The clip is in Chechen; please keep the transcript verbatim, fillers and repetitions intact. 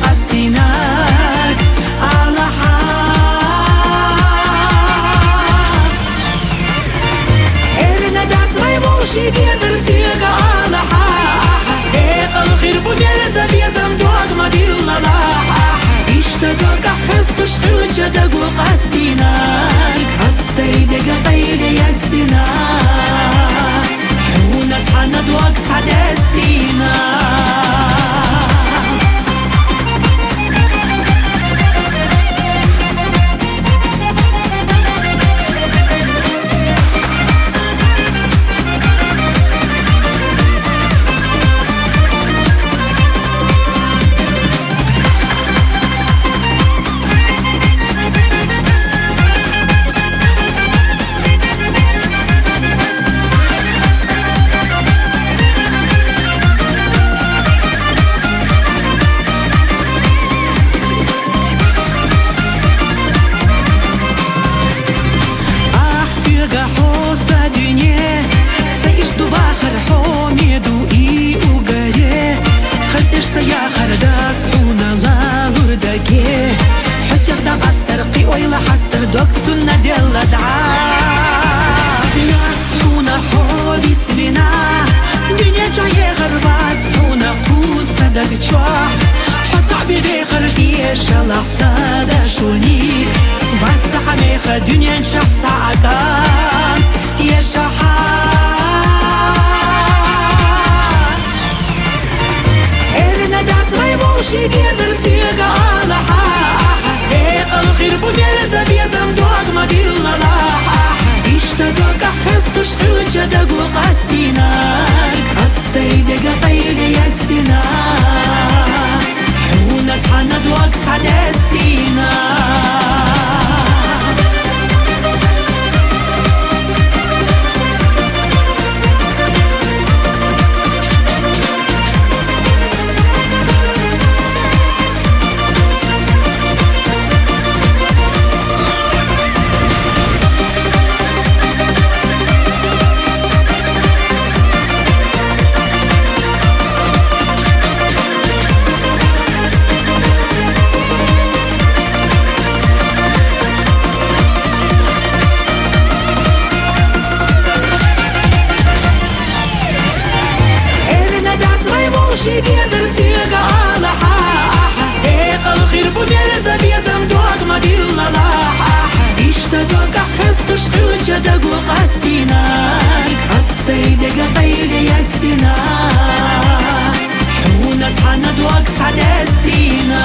къастдинаг алахьа. Эрна дац вай вӀаший дезар соьга алахьа. Декъала хир бу мерза безам дог ма диллалахьа. Иштта доккха хьоьстуш хилча дагу къастдинаг, ас сай дега къайле яздина. Хьуна цхьана дог схьадаздина. Ахь соьга хьо са дуьне, са ирс ду бахар хьо ме ду и угаре. Хаза деш са яхар дац хьуна лалур даге. Хьо сех дӀакъастар, кхин ойла хьастар, дог цунна делла дӀа. Яц хьуна хьо вицвина, дуьнен чу ехар вац хьуна кху са даг чохь. Хьо цхьаъ бен вехар тешалахь са дашуник. Вац цхьа меха дуьнен чохь цхьа а кӀант тешахьа. Эрна дац вай вӀаший дезар соьга алахьа. Декъала хир бу мерза безам дог ма диллалахьа. Иштта доккха хьоьстуш хилча дагу къастдинаг, ас сай дега къайле яздина. Хьуна цхьана дог схьадаздина. Эрна дац вай вӀаший дезар соьга алахьа. Декъала хир бу мерза безам дог ма диллалахьа. Иштта доккха хьоьстуш хилча дагу къастдинаг, ас сай дега къайле яздина. Хьуна цхьана дог схьадаздина.